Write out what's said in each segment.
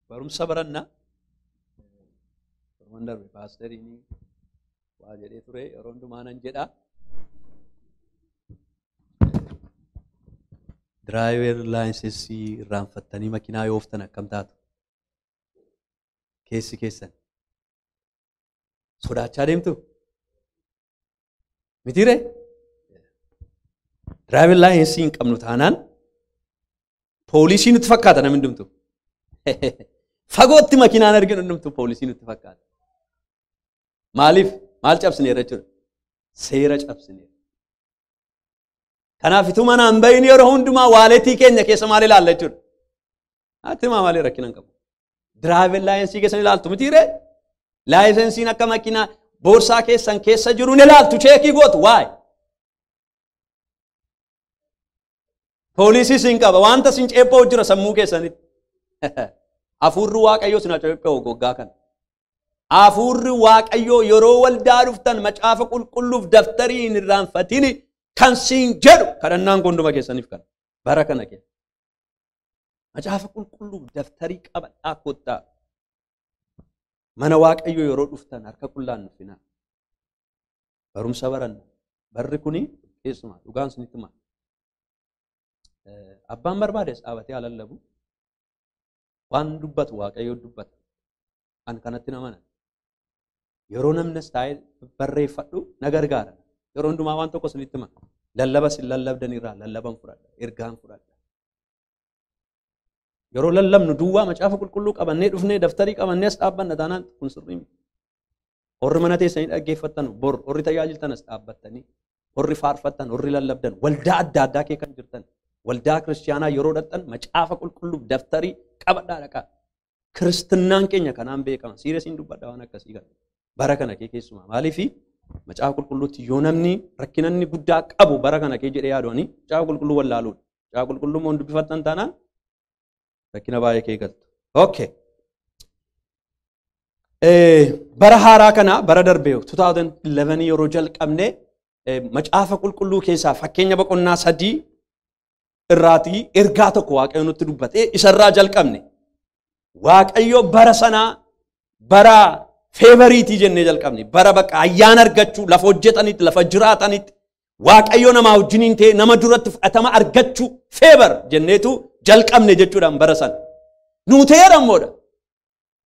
Barumsa barannaa. Torban darbe paasteriin waa jedhee ture yeroo hundumaa nan jedha. Diraayiver laayisensii irraanfattanii makiinaa yoo ooftan akkam taatu? Keessi keessan sodaachaa deemtu? Mitiiree? Diraayiver laayisensii hin qabnu taanaan poolisii nutti fakkaata namni hundumtu. Fagootti makiinaan arginu hundumtu poolisii nutti fakkaata. Maaliif? Maal cabsineera jechuudha? Seera cabsineera. Kanaaf ituu manaan bahin yeroo hundumaa waaletii keenya keessa maal ilaalla jechuudha? Ati maa maali rakkina hin qabu? Diraayiver laayisensii keessan ilaaltu mitiiree? Laayisensiin akka makiinaa boorsaa keessan keessa jiru ni ilaaltu, cheekii gootu. Waa'ee? Poolisii siin qaba. Wanta siin ceephoo jira sammuu keessanitti. Hafuurri Waaqayyoo sin ceephoo goggaa kana. Hafuurri Waaqayyoo yeroo waldaa dhuftan macaafa qulqulluuf daftarii hin irraanfatini kan siin jedhu kadhannaan gonduma keessaniif kana. Bara kana keessa. Macaafa qulqulluuf daftarii qabadhaa kottaa. Mana Waaqayyoo yeroo dhuftan harka qullaan nufinaa. Barumsa baranna. Barri kuni keessumaa dhugaan sinitti himaa. Abbaan barbaades dhaabatee haa lallabu. Waan dubbatu Waaqayyo dubbata. An kanatti nama. Yeroo namnis taa'ee barreeffadhu na gargaara. Yeroo hundumaa waan tokko sinitti hima. Lallaba sin lallabdanirraa lallaban fudhadha. Ergaan fudhadha. Yeroo lallabnu duwwaa macaafa qulqulluu qabannee dhufnee daftarii qabannee as dhaabbanna taanaan kun sirrii miti. Warri mana teessanii dhaggeeffattan bor warri tajaajiltan as dhaabbattanii warri faarfattan warri lallabdan waldaa adda addaa kee kan jirtan waldaa kiristiyaanaa yeroo dhaqxan macaafa qulqulluuf daftarii qabadhaa dhaqaa. Kiristinnaan keenya kanaan beekama. Siiresiin dubbadha waan akkasii kana. Bara kana kee keessumaa maaliifi macaafa qulqulluutti yoo namni rakkinanni guddaa qabu bara kana kee jedhee yaadonni macaafa qulqulluu wallaaluudha. Macaafa qulqulluu immoo dubbifattan taanaan rakkina baay'ee kee galtu. Okay. Bara haaraa kana bara darbe 2011 yeroo jalqabne macaafa qulqulluu keessaa fakkeenya boqonnaa 3 irraatii ergaa tokko Waaqayyo nutti dubbate isarraa jalqabne. Waaqayyo bara sanaa bara feevariitii jennee jalqabne. Bara bakka ayyaana argachuu lafa hojjetanitti lafa jiraatanitti Waaqayyo namaa wajjiniin ta'e nama duratti fudhatama argachuu feevar jenneetu jalqabne jechuudhaan bara sana. Nuu ta'eera immoodha.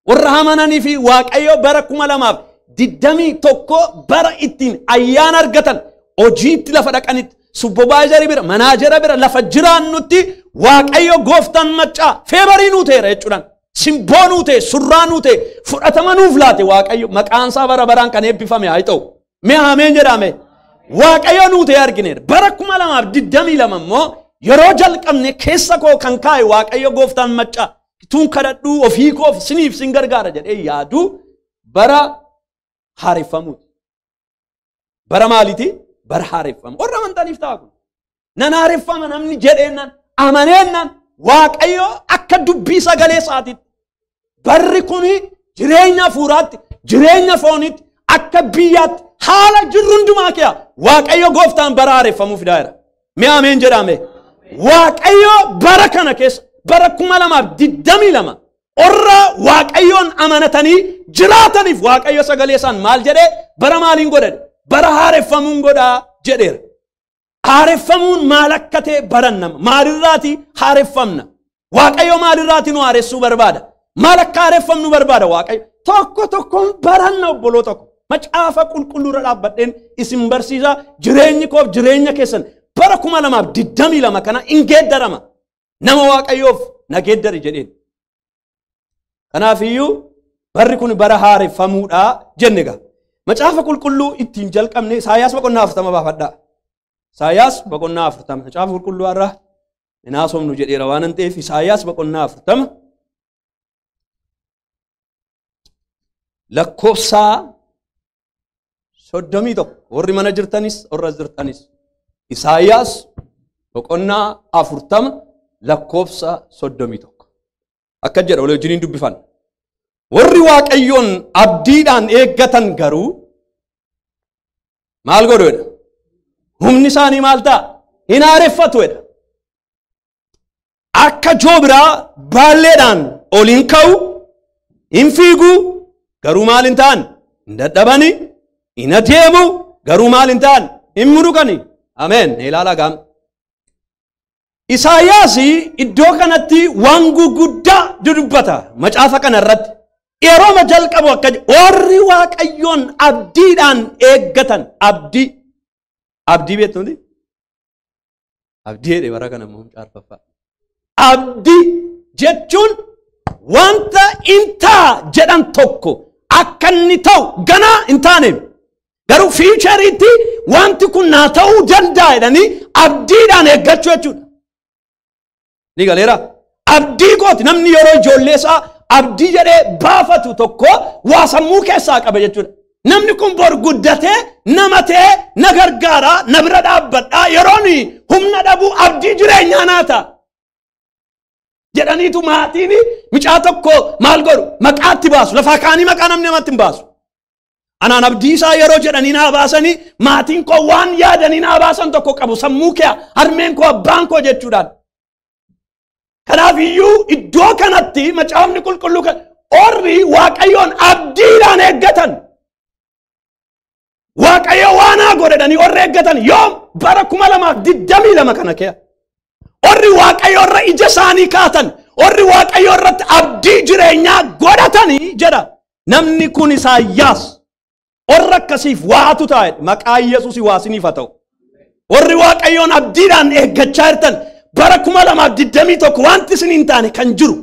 Warra amananii fi Waaqayyo bara 2021 bara ittiin ayyaana argatan hojiitti lafa dhaqanitti supervisorii bira manaajera bira lafa jiraannutti Waaqayyo gooftaan maccaa feevarii nuu ta'eera jechuudhaan simboo nuu ta'e surraa nuu ta'e fudhatama nuuf laate Waaqayyo maqaansaa bara baraan kan eebbifame haa ta'u. Mee ameen jedhame. Waaqayyo nuu ta'e argineera. Bara 2022 immoo yeroo jalqabne keessa koo kan kaa'e Waaqayyo gooftaan maccaa tun kadhadhuu ofii koof siniif sin gargaara jedhee yaadu bara haareffamuuti. Bara maaliiti? Bara haareffamu. Warra amantaniif ta'a kun. Nan haareffama namni jedheennan amaneennan Waaqayyo akka dubbii sagalee isaatiitti barri kuni jireenya hafuuraatti jireenya fooniitti akka biyyaatti haala jirru hundumaa kee Waaqayyo gooftaan bara haareffamuu fidaa jira. Mee ameen jedhame. Waaqayyo bara kana keessa bara 2022 warra Waaqayyoon amanatanii jiraataniif Waaqayyo sagalee isaan maal jedhee bara maaliin godhadhe? Bara haareffamuun godhaa jedheera. Haareffamuun maal akka ta'e barannama. Maalirraati haareffamna? Waaqayyo maalirraati nu haaressuu barbaada? Maal akka haareffamnu barbaada Waaqayyo? Tokko tokkoon baranna obboloo tokko. Macaafa qulqulluurra dhaabbadheen isin barsiisaa jireenyi koof jireenya keessan bara 2022 kana hin geeddarama. Nama Waaqayyoof na geeddari jedheen. Kanaafiyyuu barri kun bara haareffamuudha jenne gaa. Macaafa qulqulluu ittiin jalqabne Isaayyaas boqonnaa 40 baafadhaa. Isaayyaas boqonnaa 40 macaafa qulqulluu har'a hin haasofnu jedheera waan hin ta'eef Isaayyaas boqonnaa 40 lakkoofsa 31 warri mana jirtanis warra jirtanis Isaayyaas boqonnaa 40 lakkoofsa 31 akka jedha walii wajjiniin dubbifan. Warri Waaqayyoon abdiidhaan eeggatan garuu maal godhu jedha? Humni isaanii maal ta'a? Hin haareffatu jedha. Akka joobiraa baalleedhaan ol hin ka'u, Hin fiigu garuu maal hin ta'an? Hin dadhabani. Hin adeemu garuu maal hin ta'an? Hin muruqani. Ameen. Ilaalaa gaam. Isaayyaas iddoo kanatti waan guguddaa dudubbata macaafa kana irratti. Yeroo jalqabu akka warri Waaqayyoon abdiidhaan eeggatan abdii. Abdii beektu miti? Abdii jedhee bara kana immoo caarfaffaa. Abdii jechuun wanta hin ta'a jedhan tokko akka inni ta'u ganaa hin taaneef. Garuu fiichariitti wanti kun naa ta'uu danda'a jedhanii abdiidhaan eeggachuu jechuudha. Ni galeera. Abdii kooti namni yeroo ijoollee isaa abdii jedhee baafatu tokko waa sammuu keessaa qaba jechuudha. Namni kun bor guddatee nama ta'ee na gargaara, na bira dhaabbadhaa, yeroon humna dhabuu abdii jireenyaa naa ta'a jedhaniitu maatiin mucaa tokko maal godhu maqaatti baasu. Lafaa kaanii maqaa namni namatti hin baasu. Anaan abdii isaa yeroo jedhanii naa baasanii maatiin koo waan yaadanii naa baasan tokko qabu sammuu kee harmeen koo abbaan koo jechuudhaan. Kanaaf iyyuu iddoo kanatti macaafni qulqulluu kan orri Waaqayyoon abdiidhaan eeggatan. Waaqayyo waan haa godhanii orri eeggatan yoom bara 2022 kana kee. Orri Waaqayyo irra ija isaanii kaatan, orri Waaqayyo irratti abdii jireenyaa godhatanii jedha. Namni kun Isaayyaas. Orra akkasiif waatu taa'e maqaa Yesuusii waa isiniif haa ta'u. Warri Waaqayyoon abdiidhaan eeggachaa jirtan bara 2021 wanti isin hin taane kan jiru,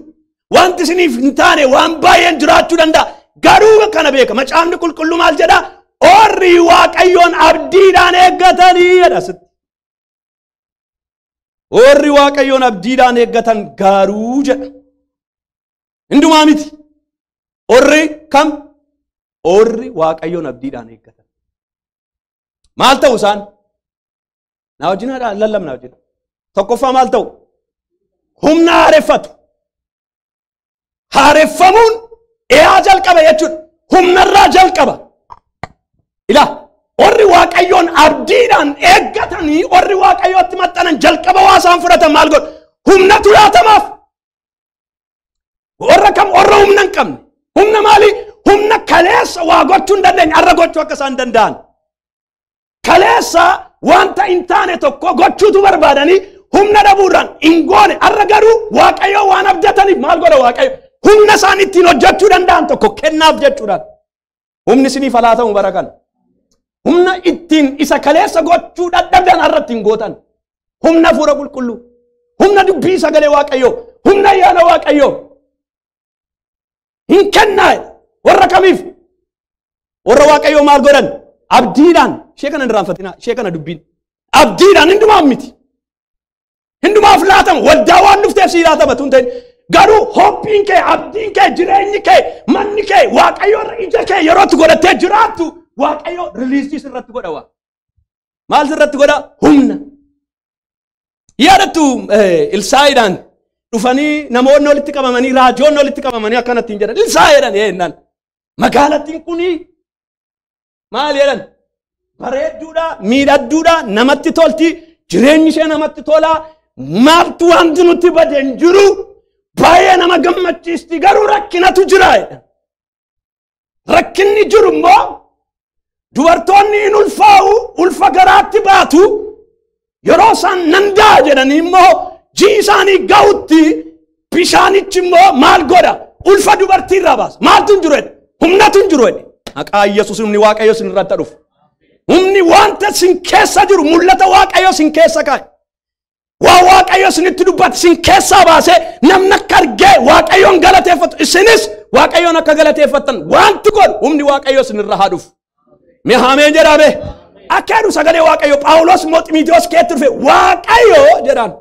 wanti isiniif hin taane waan baay'een jiraachuu danda'a. Garuu kana beeka macaafni qulqulluu maal jedha? Orri Waaqayyoon abdiidhaan eeggatanii jedha. Orri Waaqayyoon abdiidhaan eeggatan garuu jedha. Hundumaa miti. Orri kam? Orri Waaqayyoon abdiidhaan eeggatan. Maal ta'u isaan? Naa wajjin lallabna wajjin. Tokkoffaa maal ta'u? Humna haareffatu. Haareffamuun eeyaa jalqaba jechuudha. Humnarraa jalqaba. Ilaa orri Waaqayyoon abdiidhaan eeggatanii orri Waaqayyootti maxxanan jalqaba waa isaan fudhatan maal godhu? Humnatu laatamaaf. Warra kam? Warra humna hin qabne. Humna maalii? Humna kaleessa waa gochuu hin dandeenye har'a gochuu akka isaan danda'an. Kaleessa wanta hin taane tokko gochuutu barbaadanii humna dhabuudhaan hin goone har'a garuu Waaqayyo waan abdataniif maal godha Waaqayyo? Humna isaan ittiin hojjechuu danda'an tokko kennaaf jechuudhaan. Humni isiniif haa ta'u bara kana. Humna ittiin isa kaleessa gochuu dadhabdan har'a ittiin gootan. Humna hafuura qulqulluu, humna dubbii sagalee Waaqayyoo, humna ayyaana Waaqayyoo hin kennaa. Warra kamiif? Warra Waaqayyoo maal godhan? Abdiidhaan. Ishee kana hin irraanfatinaa, ishee kana dubbiin. Abdiidhaan hundumaaf miti. Hundumaaf laatama. Waldaa waan dhufteef sii laatama tun ta'in. Garuu hoppiin kee, abdiin kee, jireenyi kee, manni kee Waaqayyo irra ija kee yeroo itti godhattee jiraattu Waaqayyo riliisii sirratti godha waa. Maal sirratti godha? Humna. Yaadattu Ilsaa'iidhaan dhufanii namoonni walitti qabamanii raajoonni walitti qabamanii akkanatti hin jedhan. Ilsaa'i jedhan jennaan. Magaalattiin kuni maal jedhan? Bareedduudha, miidhagduudha, namatti tolti, jireenyi ishee namatti tola, maaltu wanti nutti bade hin jiru, baay'ee nama gammachiisti, garuu rakkinatu jira jedhan. Rakkinni jiru immoo dubartoonni hin ulfaa'u, ulfa garaatti baatu, yeroo isaan nan da'a jedhanii immoo ji'i isaanii ga'utti bishaanichi immoo maal godha? Ulfa dubartii irraa baasa. Maaltu hin jiru jedhe? Humnatu hin jiru jedhe. Maqaa Yesuus humni Waaqayyo isin irratti dhufu. Humni wanta isin keessa jiru mul'ata Waaqayyo isin keessa kaa'e. Waa Waaqayyo isinitti dubbate isin keessaa baasee namni akka argee Waaqayyoon galateeffatu isinis Waaqayyoon akka galateeffattan wanti godhu humni Waaqayyo isin irra haa dhufu. Mee ameen jedhaa. Akka jedhu sagalee Waaqayyo Phaawulos immoo Ximitewoos keetti dhufe Waaqayyo jedhaan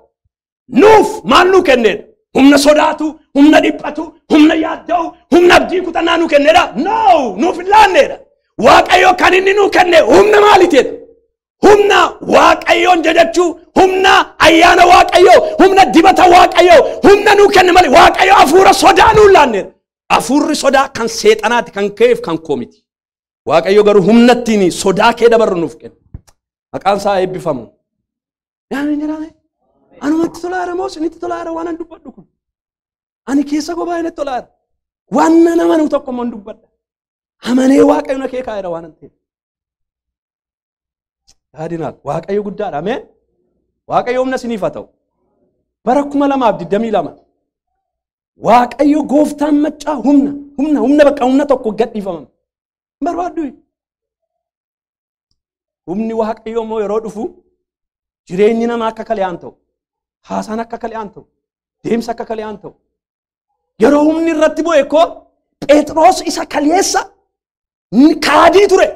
nuuf maal nuu kenneedha? Humna sodaatu, humna dhiphatu, humna yaadda'u, humna abdii kutannaa nuu kenneedha? No, nuuf hin laanneedha. Waaqayyo kan inni nuu kenne humna maaliitiidha? Humna Waaqayyoon jajachuu, humna ayyaana Waaqayyoo, humna dibata Waaqayyoo, humna nuu kenne malee Waaqayyo hafuura sodaa nuu laanneedha. Hafuurri sodaa kan seexanaati, kan keef kan koo miti. Waaqayyo garuu humna ittiin sodaa kee dabarru nuuf kenna. Maqaan isaa eebbifamu. Yaani jedhame. Anumatti tolaara moo isinitti tolaara waan an dubbadhu kun? Ani keessa koo baay'ee natti tolaara. Waan nama nu tokko immoo dubbadha. Amanee Waaqayyo na kee kaa'eera waan ta'eef. Yaadinaal Waaqayyo guddaadha. Ameen. Waaqayyo humna isiniif haa ta'u. Bara 2022 Waaqayyo gooftaan maccaa humna humna humna bakka humna tokko gadhiifamama. Barbaaddu. Humni Waaqayyo immoo yeroo dhufu jireenyi namaa akka kalee ta'u, haasaan akka kalee ta'u, deemsa akka kalee ta'u. Yeroo humni irratti bu'e koo Phexros isa kaleessa kaadii ture.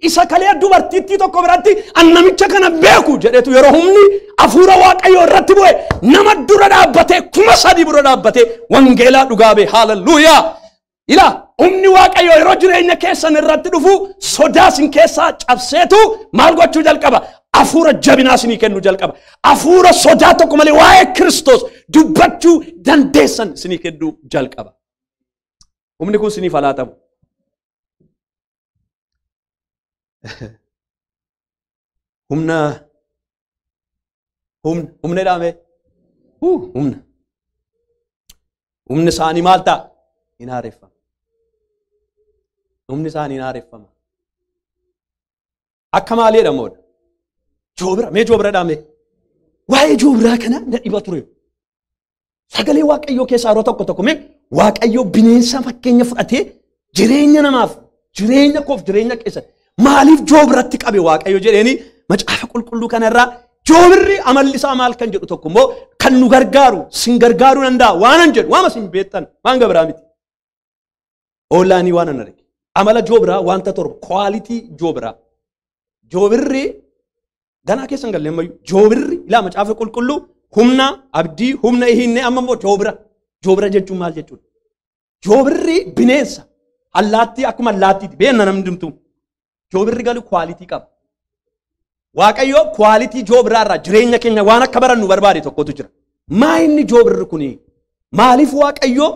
Isa kalee dubartittii tokko biratti an namicha kana beeku jedhetu yeroo humni hafuura Waaqayyoo irratti bu'e nama dura dhaabbatee 3,000 dura dhaabbatee wangeelaa dhugaa ba'e. Haalelluuyaa! Ilaa humni Waaqayyoo yeroo jireenya keessan irratti dhufu sodaa isin keessaa cabseetu maal gochuu jalqaba? Hafuura jabinaa isinii kennuu jalqaba. Hafuura sodaa tokko malee waa'ee Kiristoos dubbachuu dandeessan isinii kennuu jalqaba. Humni kun isiniif haa laatamu. Humna humna humna jedhame humna humni isaanii maal ta'a? Hin haareffama. Humni isaanii hin haareffama. Akka maal jedhamuudha? Joobira, mee joobira jedhame. Waa'ee joobiraa kana na dhiba ture. Sagalee Waaqayyoo keessaa yeroo tokko tokko mee Waaqayyoo bineensa fakkeenya fudhatee jireenya namaaf, jireenya koof, jireenya keessan maaliif joobiratti qabe Waaqayyo jedheeni macaafa qulqulluu kanarraa joobirri amalli isaa maal kan jedhu tokko immoo kan nu gargaaru sin gargaaruu danda'a waanan jedhu waama sin beektan waan gabiraa miti. Oolaanii waan an arge amala joobiraa wanta torba kwaalitii joobiraa. Joobirri ganaa keessan galle ammayyuu joobirri ilaa macaafa qulqulluu humna abdii humna hiinne amma immoo joobira. Joobira jechuun maal jechuudha? Joobirri bineensa allaattii akkuma allaattiiti beenna namni hundumtuu. Joobirri galu kwaalitii qaba. Waaqayyo kwaalitii joobiraa irraa jireenya keenya waan akka barannu barbaade tokkotu jira. Maa inni joobirri kuni? Maaliif Waaqayyo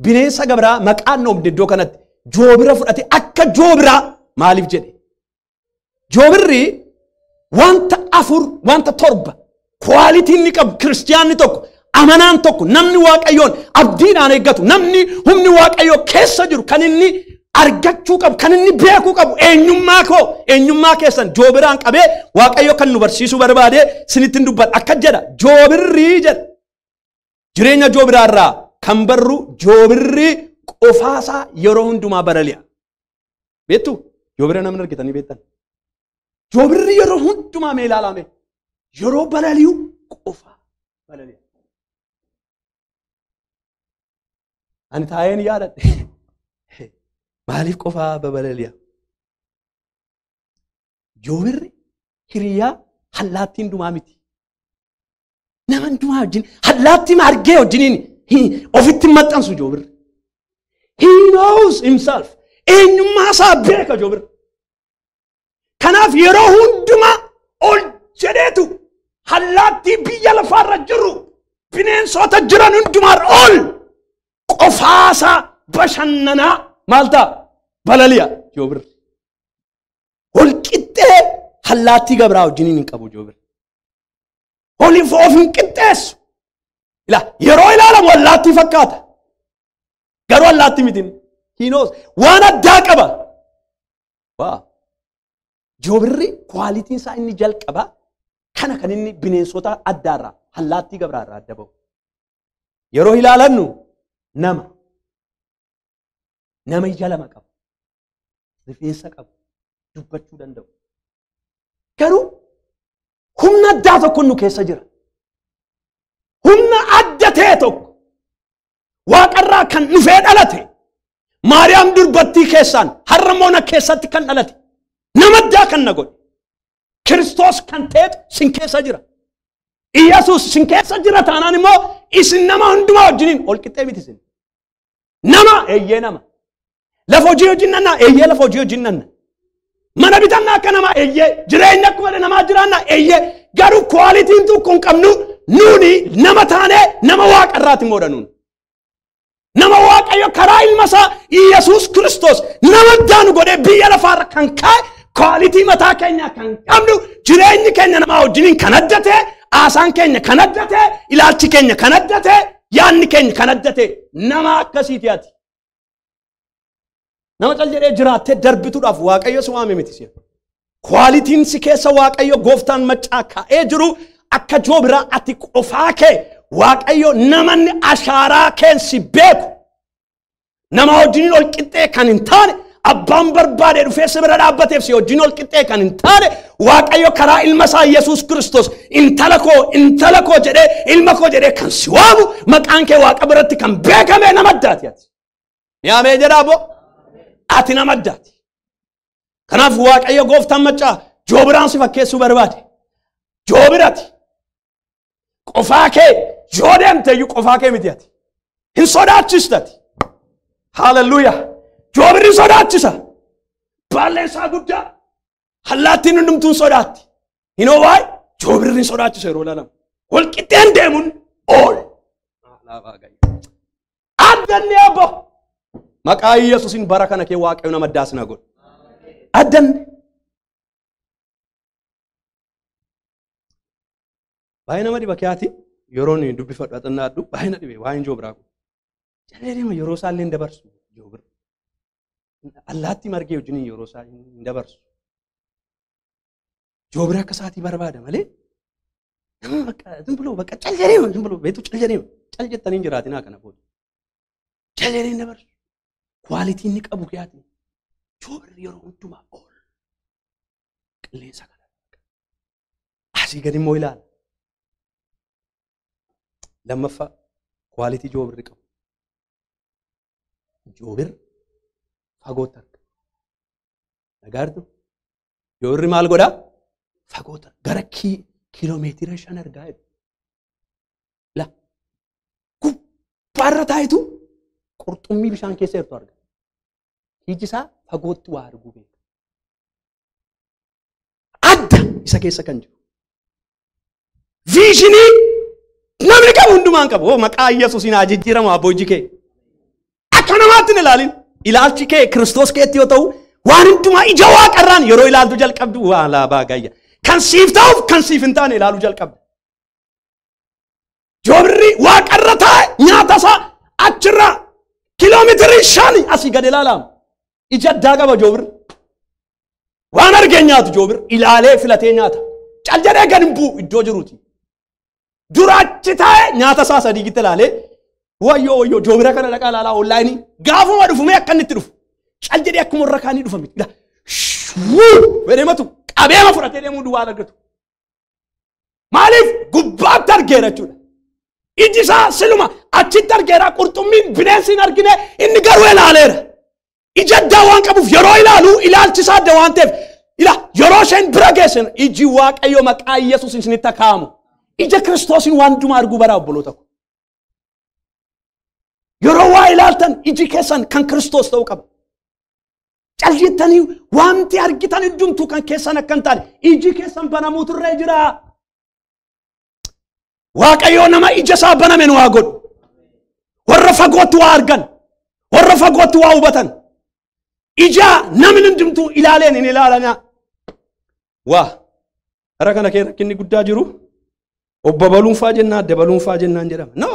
bineensa gabiraa maqaan dhoofne iddoo kanatti joobira fudhate akka joobiraa maaliif jedhe? Joobirri wanta afur wanta torba kwaalitii inni qabu kiristiyaanni tokko amanaan tokko namni Waaqayyoon abdiidhaan eeggatu namni humni Waaqayyoo keessa jiru kan inni argachuu qabu kan inni beekuu qabu eenyummaa koo eenyummaa keessan joobiraan qabee Waaqayyo kan nu barsiisuu barbaade sinittiin dubbadha. Akka jedha joobirri jedha jireenya joobiraa irraa kan barru joobirri qofaasaa yeroo hundumaa balali'a. Beektu joobira namni argitanii beektan. Joobirri yeroo hundumaa mee ilaalame yeroo balali'u qofaa balali'a. Ani taa'een yaadadhe. Maaliif qofaa babalali'a? Joobirri hiriyaa allaattii hundumaa miti. Nama hundumaa wajjin allaattii argee wajjiniin ofitti maxxansu joobirri. He knows himself. Eenyummaa isaa beeka joobirri. Kanaaf yeroo hundumaa ol jedheetu allaattii biyya lafaarra jiru bineensota jiran hundumaarra ol qofaasaa bashannanaa maal ta'a? Balali'a joobirri. Ol qixxee allaattii gabraa wajjiniin hin qabu joobirri. Oliif of hin qixxeessu. Ilaa yeroo ilaalamu allaattii fakkaata. Garuu allaattii miti. He knows. Waan addaa qaba. Waa. Joobirri kwaalitiin isaa inni jalqaba kana kan inni bineensota addaarraa allaattii gabraarraa adda ba'u. Yeroo ilaalannu nama. Nama ija lama qabu. Rifeensa qabu. Dubbachuu danda'u. Garuu humna addaa tokko nu keessa jira. Humna adda ta'e tokko Waaqarraa kan dhufee dhalate Maariyaam durbattii keessaan har'a moona keessatti kan dhalate nama addaa kan na godhe Kiristoos kan ta'etu sin keessa jira. Iyyasuus sin keessa jira taanaan immoo isin nama hundumaa wajjiniin ol qixxee miti isin. Nama eeyyee nama. Lafa hojii wajjin nanna eeyyee lafa hojii wajjin nanna. Mana bitannaa akka namaa eeyyee jireenya akkuma namaa jiraannaa eeyyee garuu kwaalitiin tokko hin qabnu nuuni nama taanee nama Waaqarraati moodha nuuni. Nama Waaqayyo karaa ilma isaa Iyyasuus Kiristoos nama addaa nu godhee biyya lafaarra kan kaa'e kwaalitii mataa keenyaa kan qabnu jireenyi keenya namaa wajjiniin kan adda ta'e haasaan keenya kan adda ta'e ilaalchi keenya kan adda ta'e yaadni keenya kan adda ta'e nama akkasiiti ati. Nama cal jedhee jiraattee darbituudhaaf Waaqayyo si waame miti si'a. Kwaalitiin si keessa Waaqayyo gooftaan maccaa kaa'ee jiru akka joobiraa ati qofaa kee Waaqayyo namanni ashaaraa keen si beeku. Nama wajjiniin ol qixxee kan hin taane abbaan barbaade dhufee si bira dhaabbateef si wajjin ol qixxee kan hin taane Waaqayyo karaa ilma isaa Yesuus Kiristoos intala koo jedhee ilma koo jedhee kan si waamu maqaan kee Waaqa biratti kan beekame nama addaati ati. Yaamee jedhaa boo ati nama addaati. Kanaaf Waaqayyo gooftaan maccaa joobiraan si fakkeessuu barbaade. Joobirati qofaa kee yoo deemte iyyuu qofaa kee miti ati. Hin sodaachistati. Hallelujah. Joobirri sodaachisa. Baalleen isaa guddaa. Allaattiin hundumtuun sodaatti. Hinoo waay joobirri sodaachisa yeroo ilaalamu. Wal qixxeen deemuun ool. Addanni abbo. Maqaa Yesuusiin bara kana kee Waaqayyo nama addaas na godhu. Addanni. Baay'ee nama dhiba keeyaati yeroo inni dubbifadhu axannaadhu baay'ee na dhibe waa'een joobiraa kun. Jalee deema yeroo isaallee hin dabarsu joobirri. Allaattii margee wajjin yeroo isaa hin dabarsu. Joobira akka isaatii barbaada malee nama bakka ዝም bakka cal jedhee ዝም ብሎ beektu cal jedhee cal jettanii hin jiraatinaa kana booda. Cal jedhee hin dabarsu. Kwaalitii inni qabu keeyaati. Joobirri yeroo hundumaa ol. Qilleensa kana. Asii gadi immoo ilaala. Lammaffaa kwaalitii joobirri qabu. Joobirri fagootti arga. Nagaartu joobirri maal godhaa? Fagootti arga. Gara kiiloomeetira 5 argaa jedhu. La gubbaarra taayitu qurxummii bishaan keessa jirtu arga. Iji isaa fagootti waa arguu beeka. Adda isa keessa kan jiru. Viishinii namni qabu hundumaan qabu. Maqaa Yesuusiin haa jijjiiramu abboo iji kee. Akka namaatti hin ilaalin. Ilaalchi kee Kiristoos keetti yoo ta'u waan hundumaa ija waaqarraan yeroo ilaaltu jalqabdu waa laabaa gayya. Kan siif ta'uuf kan siif hin taane ilaaluu jalqabdu. Joobirri waaqarra taa'e nyaata isaa achirraa kiiloomeetirii 5 asii gad ilaalamu. Ija addaa qaba joobirri. Waan argee nyaatu joobirri ilaalee filatee nyaata. Cal jedhee gad hin bu'u iddoo jiruuti. Dura achi taa'e nyaata isaa sadii gitti ilaalee wayyoo wayyoo joobira kana dhaqaa ilaalaa onlaayinii gaafuma dhufumee akka inni itti dhufu cal jedhee akkuma warra kaanii dhufa miti. Shuu jedheematu qabeema fudhatee deemuu duwwaa argatu. Maaliif gubbaatti argeera jechuudha. Iji isaa siluma achitti argeera qurxummiin bineensi hin argine inni garuu ilaaleera. Ija addaa waan qabuuf yeroo ilaalu ilaalchi isaa adda waan ta'eef yeroo isheen bira geessan iji Waaqayyo maqaa Yesuusiin isinitti kaa'amu. Ija Kiristoosiin waan hundumaa arguu baraa obboloota ko. Yeroo waa ilaaltan iji keessan kan Kiristoos ta'uu qaba. Cal jettanii wanti argitan hundumtuu kan keessan akka hin taane iji keessan banamuutu irra jira. Waaqayyo nama ija isaa baname nu haa godhu. Warra fagootti waa argan, warra fagootti waa hubatan. Ija namni hundumtuu ilaaleen hin ilaalanaa. Waa hara kana kee rakkinni guddaa jiru obbo baluunfaa jennaan adda baluunfaa jennaan jedhama. No,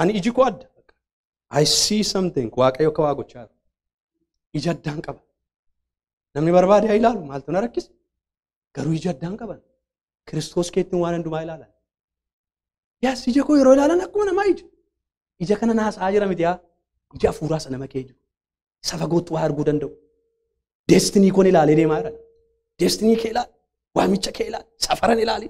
ani iji koo adda. I see something. Waaqayyo akka waa gochaa jiru. Ija addaan qaba. Namni barbaade haa ilaalu maaltu na rakkisa? Garuu ija addaan qaban. Kiristoos keettiin waan hundumaa ilaalan. Yaas ija koo yeroo ilaalan akkuma namaa ija. Ija kana naasaa jira miti haa. Ija hafuuraa sana nama kee jiru. Isa fagootti waa arguu danda'u. Deestinii koon ilaalee deemaa jira. Deestinii kee ilaali. Waamicha kee ilaali. Safaran ilaali.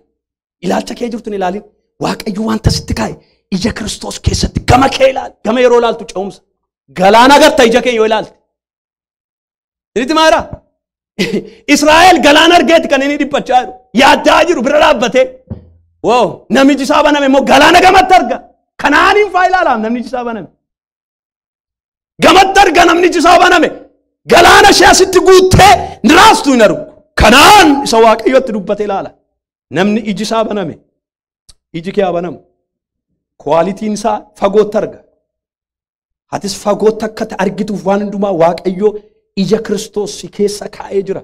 Ilaalcha kee jirtu hin ilaalin. Waaqayyo wanta sitti kaa'e ija Kiristoos keessatti gama kee ilaali. Gama yeroo ilaaltu ce'umsa. Galaana agarta ija kee yoo ilaalte. Inni maara? Israa'el galaana argeeti kan inni dhiphachaa jiru. Yaaddaa jiru bira dhaabbatee. Wow, namichi isaa baname immoo galaana gamatti arga. Kanaaniin faa ilaalaam namni isaa baname. Gamatti arga namni isaa baname. Galaana ishee asitti guuttee raastu hin argu. Kanaan isa Waaqayyotti dubbate ilaala. Namni iji isaa baname. Iji kee haa banamu. Kwaalitiin isaa fagootti arga. Atis fagootti akka argituuf waan hundumaa Waaqayyo ija Kiristoos si keessa kaa'ee jira.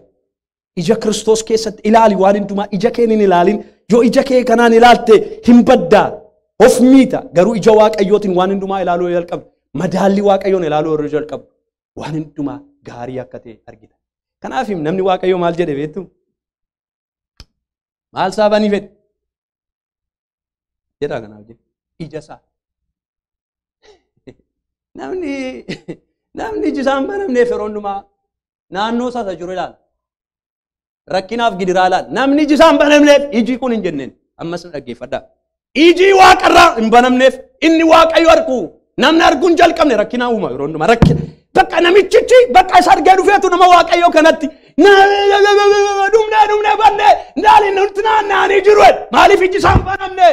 Ija Kiristoos keessatti ilaali waan hundumaa ija keen hin ilaalin. Yoo ija kee kanaan ilaalte hin baddaa. Of miita. Garuu ija Waaqayyootiin waan hundumaa ilaaluu yoo jalqabdu, madaalli Waaqayyoon ilaaluu yeroo jalqabdu waan hundumaa gaarii akka ta'e argita. Kanaaf namni Waaqayyoo maal jedhe beektu? Maal isaa banii fedhe? Jedhaa kanaaf jedhe. Ija isaa. Namni iji isaa hin banamneef yeroo hundumaa naannoo isaa isa jiru ilaala. Rakkinaaf gidiraa ilaala. Namni iji isaa hin banamneef iji kun hin jenneen. Ammas na dhaggeeffadhaa. Iji waaqarraa hin banamneef inni Waaqayyo argu. Namni arguu hin jalqabne rakkinaa uuma yeroo hundumaa rakkina. Bakka namichichi bakka isa argee dhufeetu nama Waaqayyoo kanatti dhumnee dhumnee bannee ndaali nutti naanna'anii jiru. Maaliif iji isaa hin banamne?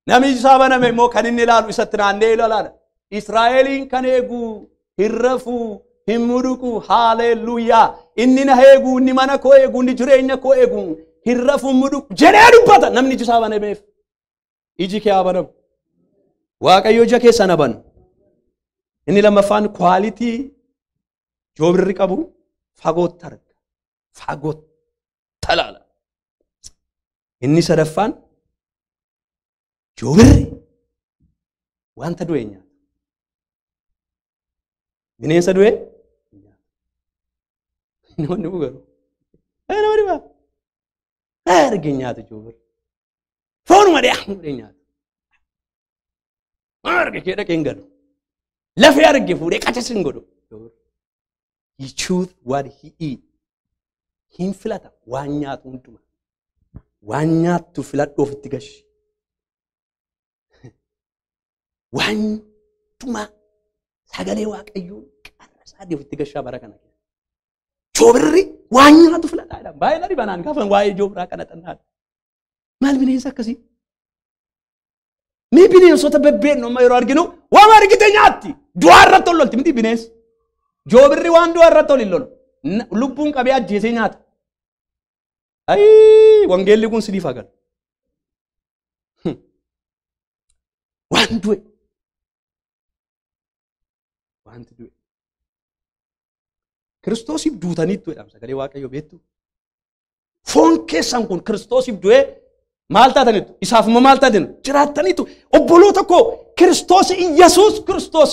Namni iji isaa baname immoo kan inni ilaalu isatti naannee ilaala. Israa'eliin kan eegu hin rafuu hin muduqu. Haaleluyyaa. Inni na eegu, inni mana koo eegu, inni jireenya koo eegu hin rafuu hin muduqu jedhee dubbata. Namni iji isaa banameef iji kee haa banamu. Waaqayyo ija keessan haa banu. Inni lammaffaan kwaalitii joobirri qabu fagootti arga. Fagootti ilaala. Inni sadaffaan joobirri wanta du'e nyaata. Bineensa du'e nyaata. Namoonni garuu nama dhibaa arge nyaata joobirri. Foonuma dhiyaa fuudhee nyaata. Arge kee dhaqee hin galu. Lafee arge fuudhee qacas hin godhu. He choose what he eat. Hin filata waan nyaatu hundumaa. Waan nyaattu filadhu ofitti gashi. Waan hundumaa sagalee Waaqayyoo qarra isaa ofitti gashaa bara kana keessa. Joobirri waan nyaatu filadhaa jedhama. Baay'ee na dhibanaan gaafa waa'ee joobiraa kana xannaadha. Maal bineensa akkasii? Ni bineensota bebbeennoo amma yeroo arginu waan argite nyaatti. Du'aa irratti ol lolti miti bineensi. Joobirri waan du'aa irratti ol hin lolu. Lubbuun qabee ajjeesee nyaata. Ayii wangeelli kun sidiif hagalu. Waan du'e. Wanti du'e. Kiristoosiif duutaniittu jedhama sagalee Waaqayyoo beektu. Foon keessan kun Kiristoosiif du'ee maal taataniittu? Isaaf immoo maal taataniittu? Jiraattaniittu. Obboloota koo Kiristoos Iyyasuus Kiristoos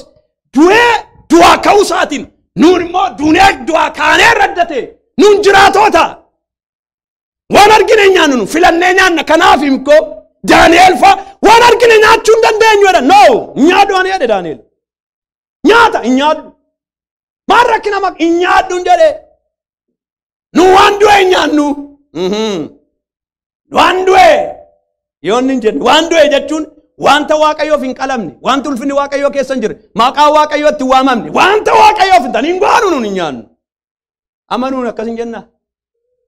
du'ee du'aa ka'uu isaatiin nuun immoo duunee du'aa kaanee raddate nuun jiraatoota. Waan argine nyaannu nu filannee nyaanna. Kanaaf immoo Daani'el fa'a waan argine nyaachuu hin dandeenyu jedha. No, nyaadhu ani jedhe Daani'el. Nyaata hin nyaadhu. Maal rakkina maq hin nyaadhu hin jedhe. Nu waan du'e hin nyaannu. Waan du'e yoo inni hin jenne waan du'e jechuun wanta Waaqayyoof hin qalamne, wanta ulfinni Waaqayyoo keessa hin jirre, maqaa Waaqayyoo itti waamamne, wanta Waaqayyoof hin taane hin goonu nuun hin nyaannu. Amma nuun akkas hin jennaa.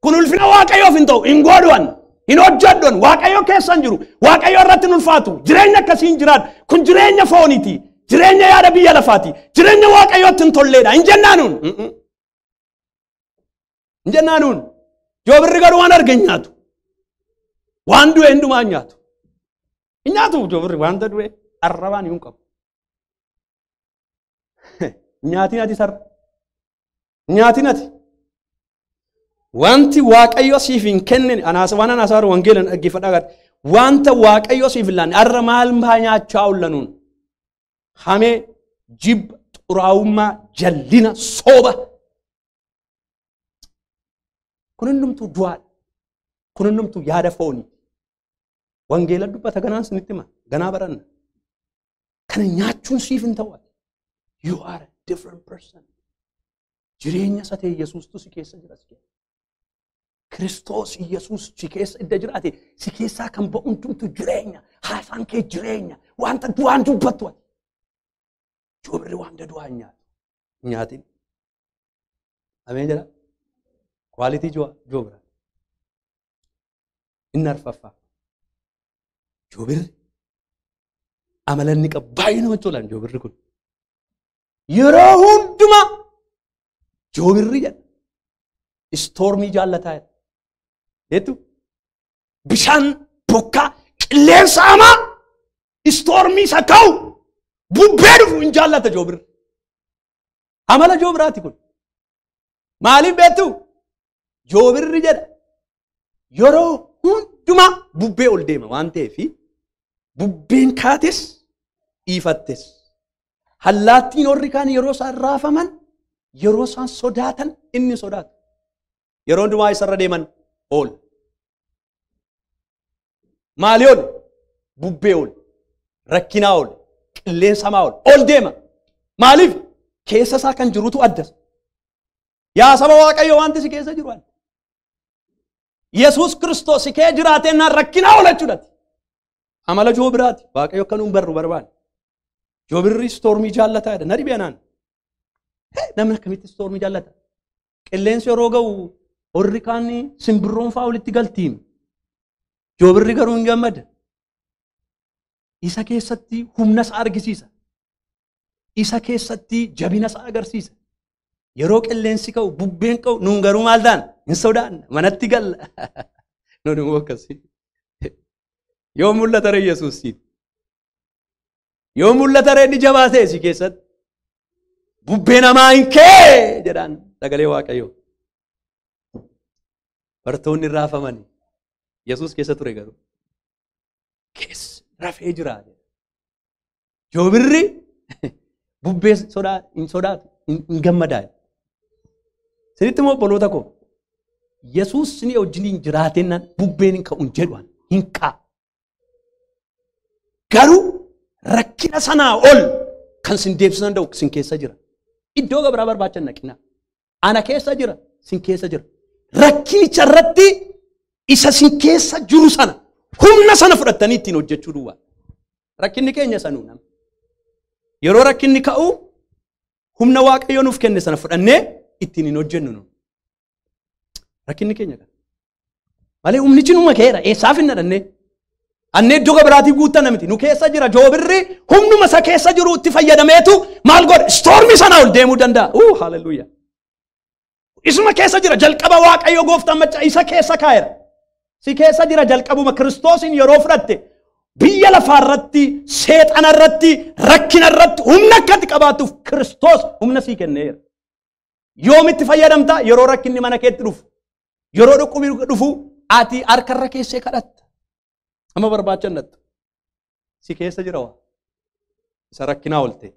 Kun ulfina Waaqayyoof hin ta'u, hin godhuan, hin hojjedhuan, Waaqayyoo keessa hin jiru, Waaqayyoo irratti hin ulfaatu, jireenya akkasii hin jiraatu. Kun jireenya fooniiti, jireenya yaada biyya lafaati, jireenya Waaqayyootti hin tolleedha. Hin jennaa nuun. Hin jennaa nuun. Joobirri garuu waan arge hin nyaatu. Waan du'e hundumaa hin nyaatu. Hin nyaatu joobirri wanta du'e arrabaan hin qabu. Nyaatiin ati sarara. Nyaatiin ati. Wanti Waaqayyo siif hin kennine anaas waan anaasaa wangeela dhaggeeffadhaa gadi. Wanta Waaqayyo siif hin laanne arra maal maa nyaachaa oolla nuun? Hamee, jibba, xuraa'ummaa, jallina, sooba. Kun hundumtuu du'aadha. Kun hundumtuu yaada foonii. Wangeela dubbata ganaan sinitti hima. Ganaa baranna. Kana nyaachuun siif hin ta'u. You are a different person. Jireenya isa ta'e Yesuustu si keessa jira. Kiristoos Yesuus si keessa idda jiraate si keessaa kan ba'u hundumtu jireenya. Haasaan kee jireenya. Wanta du'aan dubbattu ati. Joobirri wanta du'aa hin nyaatu. Hin nyaatin. Ameen jedha. Kwaalitii joobira. Inni arfaffaa. Joobirri amala inni qabu baay'ee namatti tolaan joobirri kun. Yeroo hundumaa joobirri jedha. Istoormii jaallataa jedha. Beektu? Bishaan bokkaa qilleensa hamaa istoormii isa ka'u bubbee dhufu hin jaallata joobirri. Amala joobiraati kun. Maaliif beektu? Joobirri jedha. Yeroo hundumaa bubbee ol deema waan ta'eef bubbeen kaates dhiifattes. Allaattiin warri kaan yeroo isaan raafaman Yeroo isaan sodaatan inni sodaatu. Yeroo hundumaa isarra deeman ol. Maali ol? Bubbee ol. Rakkinaa ol. Qilleensa hamaa ol. Ol deema. Maaliif? Keessa isaa kan jirutu adda. Yaa saba Waaqayyoo wanti si keessa jiru adda. Yesuus Kiristoos si kee jiraatennaan rakkinaa ol jechuudha. Amala joobiraati. Waaqayyo akka nuun barru barbaada. Joobirri stormii jaallataa jedha. Na dhibee anaan. Namni akkamitti stormii jaallata? Qilleensi yeroo ga'u horri kaan simbirroon fa'aa walitti galtiim. Joobirri garuu hin gammada. Isa keessatti humna isaa argisiisa. Isa keessatti jabina isaa agarsiisa. Yeroo qilleensi ka'u bubbeen ka'u nuun garuu maal ta'an? Hin sodaanna. Manatti galla. Nuun immoo akkasii. Yoo mul'ata ree Yesuus siin. Yoo mul'ata ree inni jabaa ta'e si keessatti. Bubbeen hamaa hin kee jedhaan sagalee Waaqayyoo. Bartoonni raafamanii. Yesuus keessa ture garuu. Keessa rafee jira. Joobirri bubbee hin sodaatu hin gammadaa. Sinitti immoo obboloota koo Yesuus ni wajjiniin jiraatennaan bubbeen hin ka'u hin jedhu hin ka'a. Garuu rakkina sanaa ol kan sin deebisuu danda'u sin keessa jira. Iddoo gabaraa barbaachan naqina. Ana keessa jira, sin keessa jira. Rakkinicha irratti isa sin keessa jiru sana humna sana fudhattanii ittiin hojjechuu duwwaa. Rakkinni keenya sanuu nama. Yeroo rakkinni ka'u humna Waaqayyo nuuf kenne sana fudhannee ittiin hin hojjennu nu. Rakkinni keenya kana. Malee humnichi numa keera eessaaf hin dhadhannee. Annee iddoo biraatii guuttan miti. Nu keessa jira joobirri humnuma isa keessa jiru itti fayyadameetu maal godha? Stormii sana ol deemuu danda'a. Hallelujah. Isuma keessa jira jalqaba Waaqayyo gooftaan macca isa keessa kaa'eera. Si keessa jira jalqabuma Kiristoosiin yeroo fudhatte biyya lafaa irratti, seexana irratti, rakkina irratti humna akkatti qabaatuuf Kiristoos humna sii kenneera. Yoomitti fayyadamta? Yeroo rakkinni mana keetti dhufu. Yeroo dhukkubni dhufu ati harkarra keessee kadhatta. Amma barbaachan nattu. Si keessa jira waa. Isa rakkinaa ol ta'e.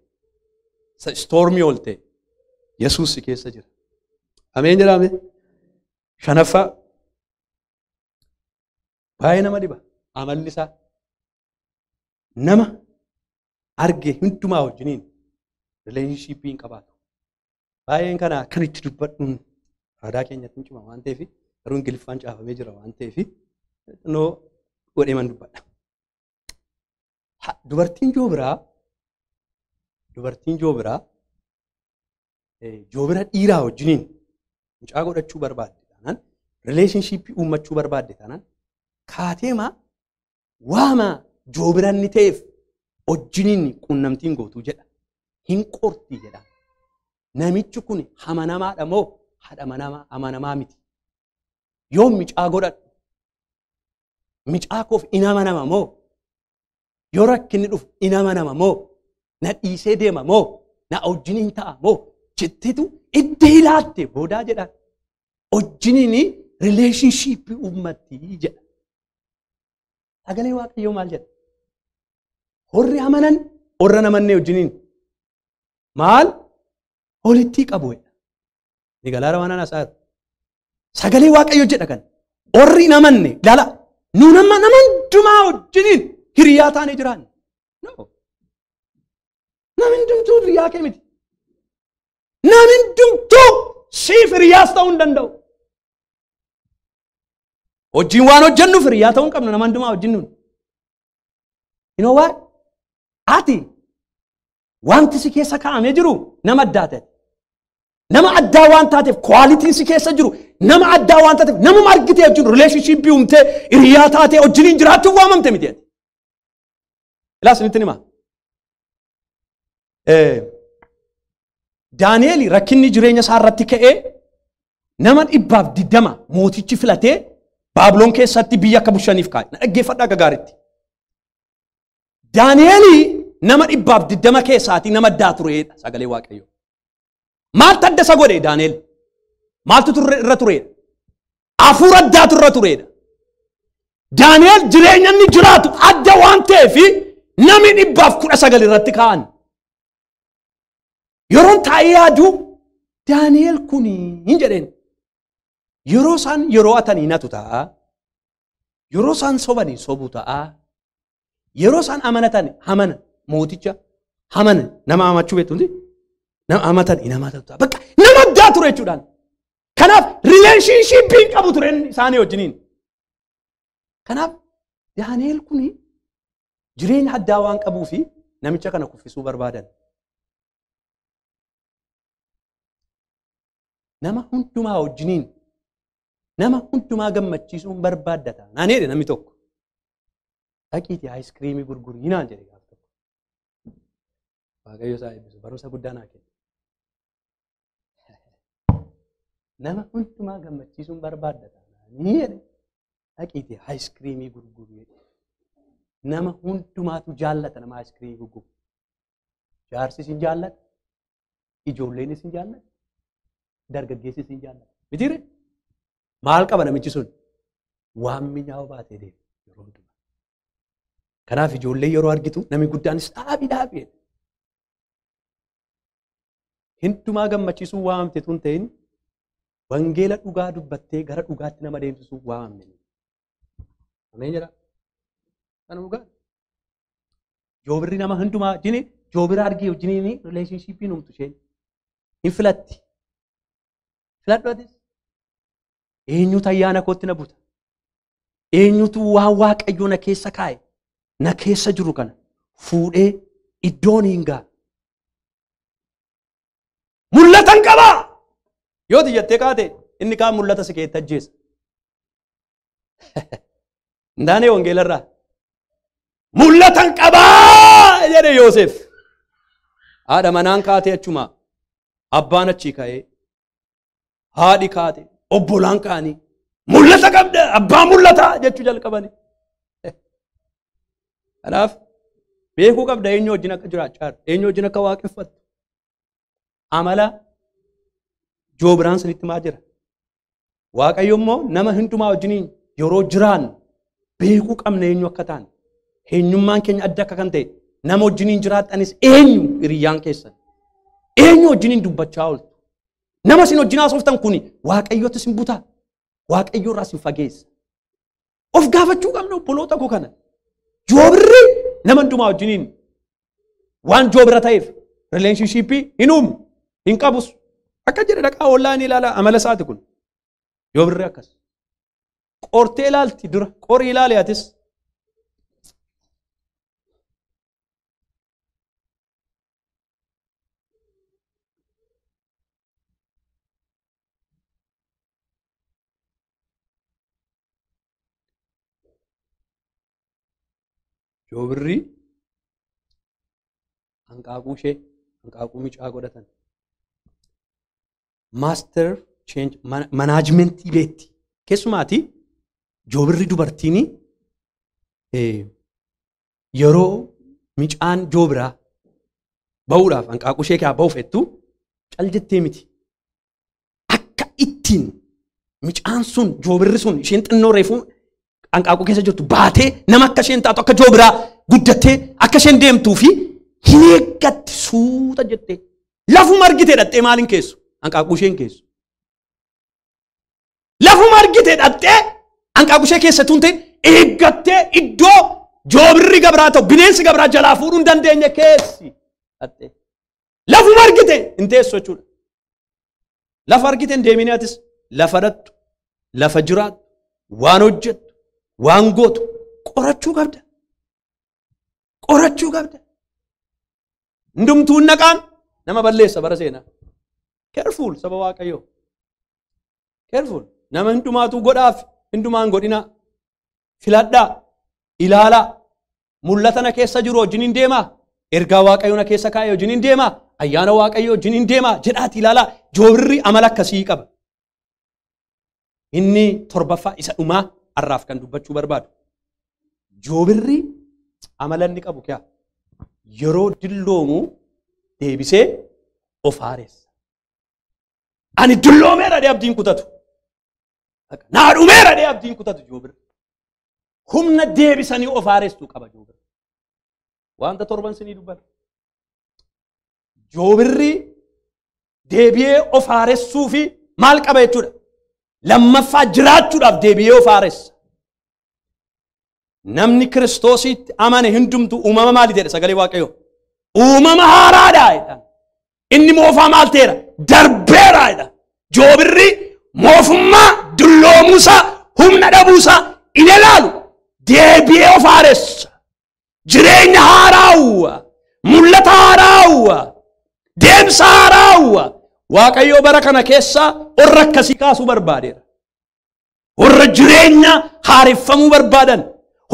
Isa stormii ol ta'e. Yesuus si keessa jira. Ameen jedhame. Shanaffaa. Baay'ee nama dhiba. Amalli isaa. Nama arge hundumaa wajjiniin relationshipii hin qabaatu. Baay'een kana akkan itti dubbadhuun aadaa keenyatti hin cima waan ta'eef garuu Ingiliffaan caafamee jira waan ta'eef xinnoo godhee man dubbadha. Dubartiin joobiraa joobira dhiiraa wajjiniin mucaa godhachuu barbaadde taanaan relationshipii uummachuu barbaadde taanaan kaateema waama joobira inni ta'eef wajjiniin quunnamtiin gootuu jedha. Hin qorti jedha. Namichi kun amanamaadha moo haadha amanamaa miti? Yoo mucaa godhadhu mucaa koof in amanama moo? Yoo rakkinni dhufu in amanama moo? Na dhiisee deema moo? Na wajjiniin ta'a moo? Jetteetu iddoo ilaatte boodaa jedha. Wajjiniin relationshipii uummatti jedha. Sagalee Waaqayyoo maal jedha? Horri amanan horra namannee wajjiniin maal walitti qabu jedha. Ni galaara waan ana isaa. Sagalee Waaqayyoo jedha kan. Horri namanne ilaala. Nu nama hundumaa wajjiniin hiriyaa taanee jiraanne. No. Namni hundumtuu hiriyaa kee miti. Namni hundumtuu siif hiriyaas ta'uu hin danda'u. Hojiin waan hojjennuuf hiriyaa ta'uu hin qabnu nama hundumaa wajjin nuun. You know what? Ati wanti si keessa kaa'amee jiru nama addaa ta'e. Nama addaa waan taateef kwaalitiin si keessa jiru nama addaa waan taateef namuma argitee wajjin relationshipii uumtee hiriyaa taatee wajjiniin jiraachuuf waamamte miti ati. Ilaa isinitti himaa. Daani'eel rakkinni jireenya isaa irratti ka'ee nama 120 mootichi filatee Baabiloon keessatti biyya akka bulchaniif kaa'e. Na dhaggeeffadhaa akka gaariitti. Daani'eel nama 120 keessaatii nama addaa tureedha sagalee Waaqayyoo. Maaltu adda isa godhe Daani'eel? Maaltu irra tureedha? Hafuura addaatu irra tureedha. Daani'eel jireenya inni jiraatu adda waan ta'eef namni 119 irratti kaa'an. Yeroon taa'ee yaadu Daani'el kuni hin jedheen. Yeroo isaan yeroo atanii natu ta'a. Yeroo isaan sobanii sobu ta'a. Yeroo isaan amanatan amana mooticha amana nama amachuu beektu miti. Nama amatan hin amanatu ta'a. Bakka nama addaa ture jechuudhaan. Kanaaf rileeshinshiippii qabu tureen isaanii wajjiniin. Kanaaf Daani'el kuni jireenya addaa waan qabuu fi namicha kana kuffisuu barbaadan. Nama hundumaa wajjiniin nama hundumaa gammachiisuun barbaaddata. Naan jedhe namni tokko. Dhaqiitii aayiskiriimii gurgurii naan jedhe gaaf tokko. Waaqayyo isaa eebbisu barumsa guddaa naa kenne. Nama hundumaa gammachiisuun barbaaddata. Naan jedhe dhaqiitii aayiskiriimii gurgurii. Nama hundumaatu jaallata nama aayiskiriimii gurguru. Jaarsi isin jaallata, ijoolleen isin jaallata, dargaggeessi isin jaallata. Mitiire? Maal qaba namichi sun? Waan mi'aawu baatee deema yeroo hundumaa. Kanaaf ijoollee yeroo argitu namni guddaanis dhaabi dhaabi jedha. Hundumaa gammachiisuu waamte tun ta'in wangeela dhugaa dubbattee gara dhugaatti nama deemsisuu waamne. Ameen jedha. Kana dhugaa. Joobirri nama hundumaa wajjin joobira argee wajjiniin rileeshinshiippiin uumtu isheen. Hin filatti. Filadhu atis. Eenyutu ayyaana kootti na buta? Eenyutu waan Waaqayyo na keessa kaa'e na keessa jiru kana fuudhee iddoon hin ga'a? Mul'atan qabaa! Yoo jettee kaate inni kaan mul'ata si keetti ajjeesa. Hin taane wangeelarraa. Mul'atan qabaa jedhe Yoosef. Haadha manaan kaatee achuma abbaan achii ka'ee haadhi kaate obbolaan ka'anii mul'ata qabda abbaa mul'ataa jechuu jalqabani. Kanaaf beekuu qabda eenyu wajjin akka jiraachaa jirtu, eenyu wajjin akka waaqeffattu. Amala joobiraan sinitti maa jira. Waaqayyo immoo nama hundumaa wajjiniin yeroo jiraan beekuu qabna eenyu akka ta'an. Eenyummaan keenya adda akka kan ta'e nama wajjiniin jiraattanis eenyu hiriyyaan keessan. Eenyu wajjiniin dubbachaa ooltu. Nama isin wajjin haasoftan kuni Waaqayyotti isin butaa. Waaqayyo irraa isin fageessa. Of gaafachuu qabna obboloota koo kana. Joobirri nama hundumaa wajjiniin waan joobira ta'eef rileeshinshiippii hin uumu hin qabus. Akka jedhe dhaqaa ollaa ni ilaala amala isaati kun. Joobirri akkas. Qortee ilaalti dura qorii ilaali atis. Joobirri hanqaaquu ishee hanqaaquu micaa godhatan. Master change manaajimentii beekti. Keessumaati joobirri dubartiin yeroo micaan joobiraa ba'uudhaaf hanqaaquu ishee keessaa ba'uuf jettu cal jettee miti. Akka ittiin micaan sun joobirri sun isheen xinnoo reefuu hanqaaquu keessa jirtu baatee nama akka isheen taatu akka joobiraa guddattee akka isheen deemtuu fi hin eeggatti suuta jettee lafuma argitee dhattee maaliin keessu hanqaaquu isheen keessu. Lafuma argitee dhattee hanqaaquu ishee keessattuu hin ta'in eeggattee iddoo joobirri gabraa ta'u bineensi gabraa jalaa fuudhuu hin dandeenye keessi dhattee. Lafuma argite hin teessu jechuudha. Lafa argite hin deemini atis lafa dhattu lafa jiraattu waan hojjettu waan gootu qorachuu qabda. Qorachuu qabda. Hundumtuun naqaan nama balleessa bara seenaa. Careful saba Waaqayyoo. Careful. Nama hundumaatu godhaaf hundumaan godhinaa. Filadhaa. Ilaalaa. Mul'ata na keessa jiru wajjin hin deemaa. Ergaa Waaqayyoo na keessa kaa'e wajjin hin deemaa. Ayyaana Waaqayyoo wajjin hin deemaa jedhaati ilaalaa. Joobirri amala akkasii qaba. Inni torbaffaa isa dhumaa har'aaf kan dubbachuu barbaadu. Joobirri amala inni qabu kiyaa yeroo dulloomu deebisee of haaressa. Ani dulloomeera jedhee abdiin kutatu. Naa dhumeera jedhee abdiin kutatu joobirri. Humna deebisanii of haaressu qaba joobirri. Wanta torban sinii dubbata. Joobirri Deebi'ee of haaressuu fi maal qaba jechuudha? Lammaffaa jiraachuudhaaf deebi'ee of haaressa. Namni Kiristoositti amane hundumtuu uumama maali jedhe sagalee Waaqayyoo? Uumama haaraadha jedha. Inni moofaa maal ta'eera? Darbeera jedha. Joobirri moofummaa dulloomuusaa humna dhabuusaa in ilaalu deebi'ee of haaressa. Jireenya haaraawwa, mul'ata haaraawwa, deemsa haaraawwa. Waaqayyoo bara kana keessa warra akkasii kaasuu barbaadeera. Warra jireenya haareffamuu barbaadan,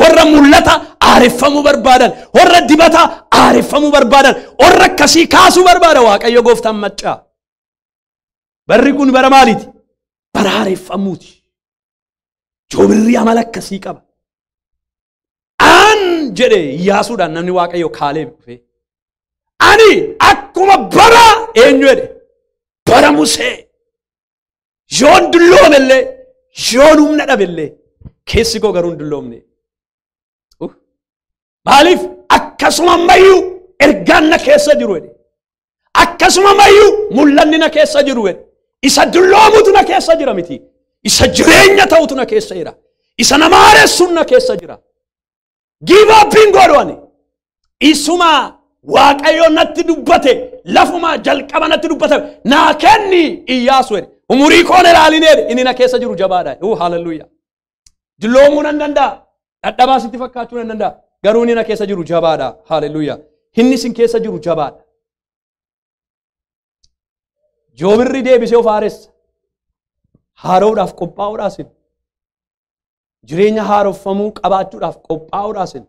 warra mul'ata haareffamuu barbaadan, warra dibata haareffamuu barbaadan, warra akkasii kaasuu barbaada Waaqayyo gooftaan maccaa. Barri kun bara maaliiti? Bara haareffamuuti. Joobirri amala akkasii qaba. An jedhe Iyyaasuudhaan namni Waaqayyo Kaaleeb dhufee. Ani akkuma bara eenyu jedhe? Bara Musee. Yoon dulloomellee, yoon humna dhabellee, keessi koo garuu hin dulloomne. Maaliif? Akkasuma ammayyuu ergaan na keessa jiru jedhe. Akkasuma ammayyuu mul'anni na keessa jiru jedhe. Isa dulloomutu na keessa jira miti. Isa jireenya ta'utu na keessa jira. Isa nama haaressuun na keessa jira. Give up hin godhu ani. Isuma Waaqayyo natti dubbate, lafuma jalqaba natti dubbate, naa kenni Iyyaasu jedhe. Umurii koon ilaalin jedhe, inni na keessa jiru jabaadha. Hallelujah. Dulloomuu nan danda'a. Dadhabaa sitti fakkaachuu nan danda'a. Garuu inni na keessa jiru jabaadha. Hallelujah. Inni isin keessa jiru jabaadha. Joobirri deebisee of haaressa. Haara'uudhaaf qophaa'uudhaaf sin. Jireenya haareffamuu qabaachuudhaaf qophaa'uudhaaf sin.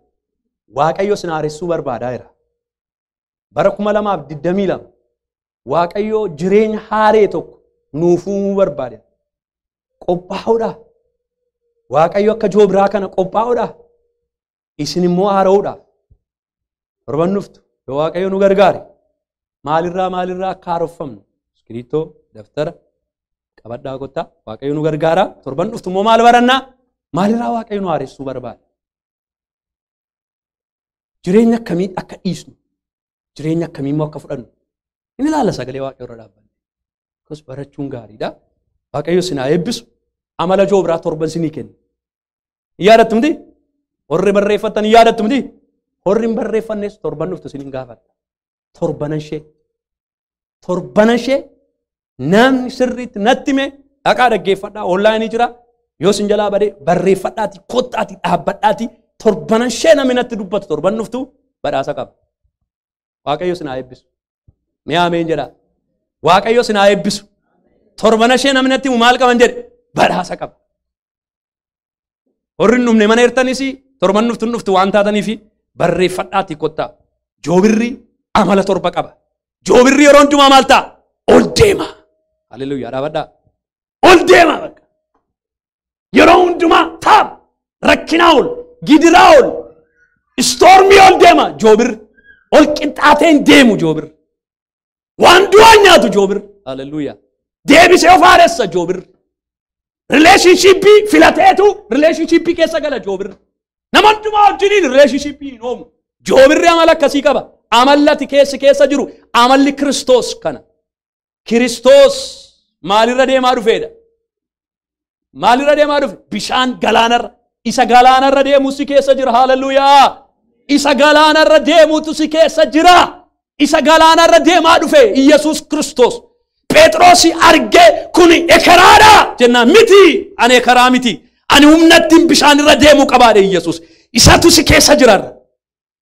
Waaqayyo sin haaressuu barbaadaa jira. Bara 2022 Waaqayyo jireenya haaree tokko nuuf uumuu barbaada. Qophaa'uudha. Waaqayyo akka joobiraa kana qophaa'uudha. Isin immoo haara'uudhaaf. Torban dhuftu yoo Waaqayyo nu gargaare maalirraa akka haareffamnu iskiriiptoo daftara qabadhaa kottaa Waaqayyo nu gargaara. Torban dhuftu immoo maal barannaa? Maalirraa Waaqayyo nu haaressuu barbaada? Jireenya akkamii akka dhiisnu, jireenya akkamii immoo akka fudhannu inni ilaalla sagalee Waaqayyo irra dhaabbanne. Akkas barachuun gaariidha. Waaqayyo isin haa eebbisu. Amala joobiraa torban isinii kenna. Hin yaadattu miti? Warri barreeffattan hin yaadattu miti? Warri hin barreeffannes torban dhuftu isiniin gaafadha. Torbana ishee namni sirriitti natti hime dhaqaa dhaggeeffadhaa. Onlaayinii jira. Yoo isin jalaa badee barreeffadhaati, kottaati, dhaabbadhaati. Torbana ishee namni natti dubbatu torban dhuftu badhaasa qaba. Waaqayyo isin haa eebbisu. Mee ameen jedhaa. Waaqayyo isin haa eebbisu. Torbana ishee namni natti himu maal qaban jedhe? Badhaasa qaba. Warri hin dhumne mana hirtanis torban dhuftu hin dhuftu waan taataniif barreeffadhaati kottaa. Joobirri amala torba qaba. Joobirri yeroo hundumaa maal ta'a? Ol deema. Hallelujah dhaabadhaa. Ol deema bakka. Yeroo hundumaa ta'a. Rakkinaa ol, gidiraa ol, istoormii ol deema joobirri. Ol qixxaatee hin deemu joobirri. Waan du'aa nyaatu joobirri. Hallelujah. Deebisee of haaressa joobirri. Relationshipii filateetu relationshipii keessa gala joobirri. Nama hundumaa wajjiniin relationshipii hin oomu. Joobirri amala akkasii qaba. Amalli ati keessa jiru amalli Kiristoos kana. Kiristoos maalirra deemaa dhufeedha? Maalirra deemaa dhufe? Bishaan galaanarra. Isa galaanarra deemu si keessa jira. Hallelujah. Isa galaanarra deemutu si keessa jira. Isa galaanarra deemaa dhufe Iyyasuus Kiristoos. Phexrosi argee kuni ekeraadha jennaan miti. Ani ekeraa miti. Ani humna ittiin bishaanirra deemu qabaadhe Iyyasuus. Isatu si keessa jirarra.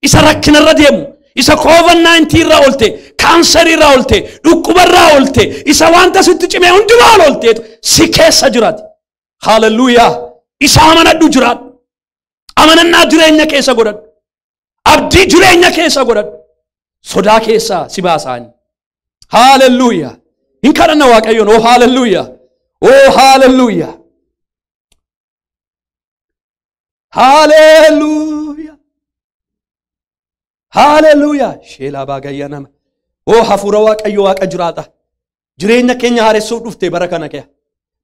Isa rakkinarra deemu. Isa COVID-19 irraa oolte, kaansarii irraa oolte, dhukkuba irraa oolte, isa wanta sitti cimee hundumaa oolteetu si keessa jiraati. Hallelujah. Isa amanadhu jiraadhu. Amanannaa jireenya keessa godhadhu. Abdii jireenya keessa godhadhu. Sodaa keessaa si baasaani. Hallelujah. Hin kadhanna Waaqayyoon. Oh hallelujah. Oh hallelujah. Hallelujah. Hallelujah. Sheelaa baagayyaa nama. Oh hafuura Waaqayyo Waaqa jiraata. Jireenya keenya haaressuuf dhufte bara kana kee.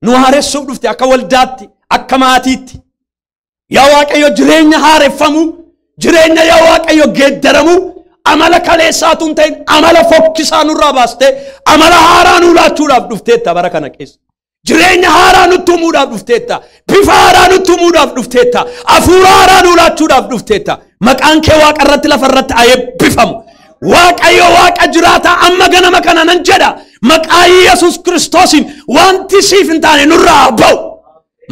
Nu haaressuuf dhufte akka waldaatti, akka maatiitti. Yaa Waaqayyo jireenya haareffamu, jireenya yaa Waaqayyo geeddaramu, amala kaleessaatu hin ta'in amala fokkisaa nurraa baastee amala haaraa nuu laachuudhaaf dhufteetta bara kana keessa. Jireenya haaraa nutti uumuudhaaf dhufteetta. Bifa haaraa nutti uumuudhaaf dhufteetta. Hafuura haaraa nuu laachuudhaaf dhufteetta. Maqaan kee waaqa irratti lafa irratti haa eebbifamu. Waaqayyo waaqa jiraataa amma ganama kana nan jedha. Maqaa Yesuus Kiristoosiin wanti siif hin taane nurraa haa ba'u.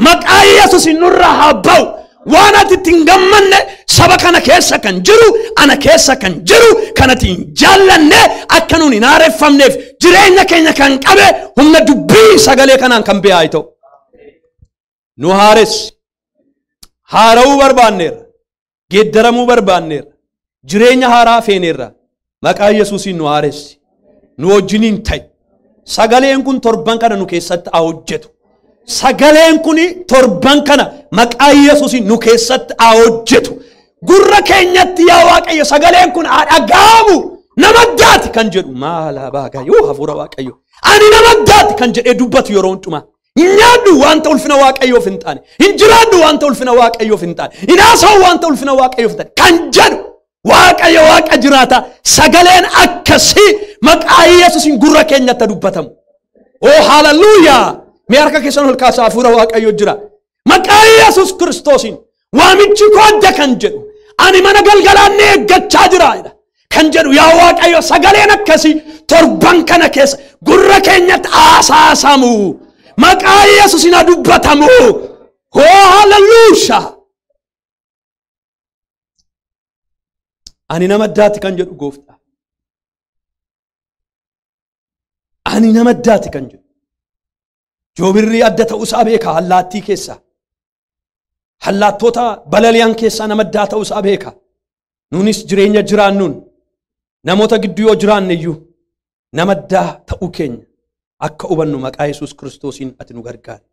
Maqaa Yesuusiin nurraa haa ba'u. Waan ati itti hin gammanne saba kana keessa kan jiru, ana keessa kan jiru, kan ati hin jaallanne akka nuun hin haareffamneef jireenya keenya kan qabe humna dubbii sagalee kanaan kan beekaa ta'u. Nu haaressi. Haara'uu barbaanneerra. Geeddaramuu barbaanneerra. Jireenya haaraa feeneerra. Maqaa Yesuusiin nu haaressi. Nu wajjiniin ta'i. Sagaleen kun torban kana nu keessatti haa hojjetu. Sagaleen kun torban kana maqaa Yesuusiin nu keessatti haa hojjetu. Gurra keenyatti yaa Waaqayyo sagaleen kun haa dhaga'amu. Nama addaati kan jedhu maala baagayyoo hafuura Waaqayyo. Ani nama addaati kan jedhee dubbatu yeroo hundumaa. Hin nyaadhu wanta ulfina Waaqayyoof hin taane. Hin jiraadhu wanta ulfina Waaqayyoof hin taane. Hin haasa'u wanta ulfina Waaqayyoof hin taane. Kan jedhu Waaqayyo waaqa jiraata. Sagaleen akkasii maqaa Yesuusiin gurra keenyatti dubbatamu. Oh hallelujah! Mee harka keessan ol kaasaa hafuura Waaqayyo jira. Maqaa Yesuus Kiristoosiin waamichi koo adda kan jedhu ani mana galgalaan ni eeggachaa jira kan jedhu yaa Waaqayyo sagaleen akkasii torban kana keessa gurra keenyatti haasaasamu. Maqaa Yesuusiin haa dubbatamu. Oh hallelujah! Ani nama addaati kan jedhu gooftaa. Ani nama addaati kan jedhu. Joobirri adda ta'uusaa beeka allaattii keessaa. Allaattoota balali'an keessaa nama addaa ta'uusaa beeka. Nuunis jireenya jiraannuun namoota gidduu yoo jiraanne iyyuu nama addaa ta'uu keenya akka hubannu maqaa Yesuus Kiristoosiin ati nu gargaari.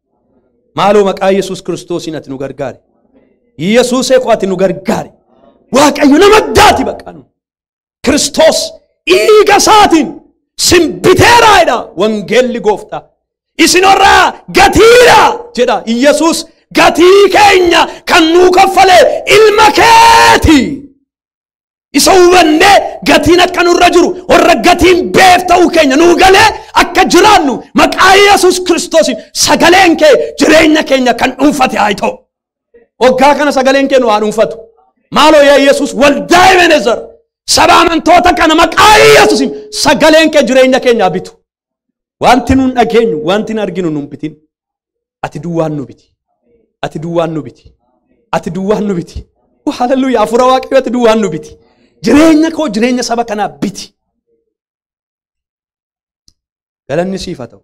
Maaloo maqaa Yesuus Kiristoosiin ati nu gargaari. Yesuusee koo ati nu gargaari. Waaqayyo nama addaati bakka nu. Kiristoos dhiiga isaatiin simbiteeraa jedha wangeelli gooftaa. Isin irraa gatiidha jedha Yesuus gatii keenya kan nuu kaffale ilma keeti. Isa hubannee gatiin akka nurra jiru warra gatiin beef ta'uu keenya nuu galee akka jiraannu maqaa Yesuus Kiristoosiin sagaleen kee jireenya keenya kan dhuunfate haa ta'u. Waggaa kana sagaleen kee nu haa dhuunfatu. Maaloo yaa Yesuus waldaa Ebenezer saba amantoota kana maqaa Yesuusiin sagaleen kee jireenya keenya bitu. Wanti nuun dhageenyu, wanti nu arginu nuun bitin. Ati duwwaan nu biti. Ati duwwaan nu biti. Ati duwwaan nu biti. Hallelujah! Hafuura Waaqayyoo ati duwwaan nu biti. Jireenya koo jireenya saba kanaa biti. Galanni siif haa ta'u.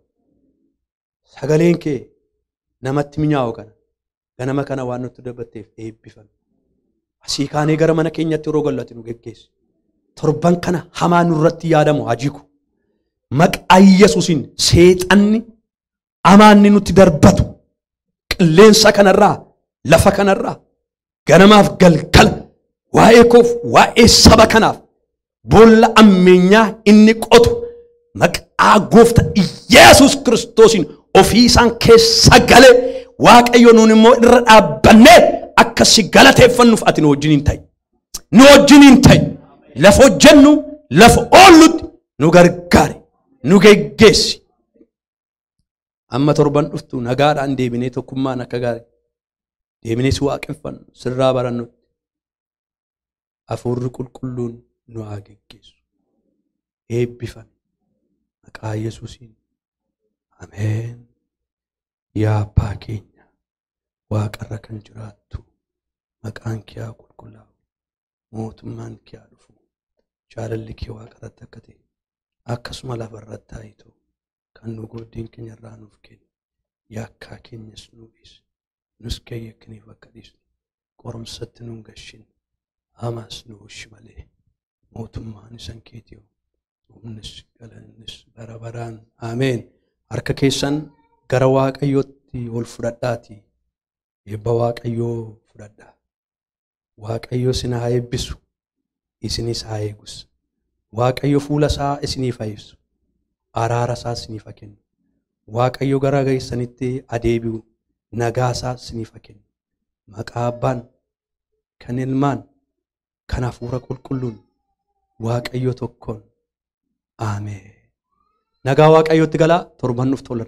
Sagaleen kee namatti mi'aawu kana ganama kana waan nutti dubbatteef eebbifame. Asii kaanee gara mana keenyatti yeroo gallu ati nu geggeessi. Torban kana hamaa nurratti yaadamu haa jigu. Maqaa Yesuusiin seexanni amaanni nutti darbatu qilleensa kanarraa lafa kanarraa ganamaaf galgala waa'ee koof waa'ee saba kanaaf boolla ammeenyaa inni qotu maqaa gooftaa Yesuus Kiristoosiin ofii isaan keessa galee Waaqayyo nuun immoo irra dhaabbannee akka si galateeffannuuf ati nu wajjiniin ta'i. Nu wajjiniin ta'i. Lafa hojjennu lafa oollutti nu gargaari. Nu geggeessi. Amma torban dhuftu nagaadhaan deebinee tokkummaan akka gaarii deebinee si waaqeffannu sirraa barannutti hafuurri qulqulluun nu haa geggeessu. Eebbifame. Maqaa Yesuusiin. Ameen. Yaa Abbaa keenya waaqarra kan jiraattu maqaan kee haa qulqullaa'u. Mootummaan kee haa dhufu. Jaalalli kee waaqarratti akka ta'e akkasuma lafarratti haa ta'u. Kan nu gooddeen keenya irraa nuuf kenni. Yakkaa keenyas nu dhiisi. Nus kee yakkiniif akka dhiisnu. Qorumsatti nu hin gashin. Hamaas nu oolchi malee. Mootummaan isan keetii humnis galannis bara baraan. Ameen. Harka keessan gara Waaqayyootti ol fudhadhaatii. Eebba Waaqayyoo fudhadhaa. Waaqayyo isin haa eebbisu. Isinis haa eegus. Waaqayyo fuula isaa isiniif haa ibsu. Araara isaa isiniif haa kennu. Waaqayyo gara keessanitti adeebi'u. Nagaa isaa isiniif haa kennu. Maqaa Abbaan kan Ilmaan kan Hafuura Qulqulluun Waaqayyo tokkoon. Ameen. Nagaa Waaqayyootti galaa, torban dhuftu.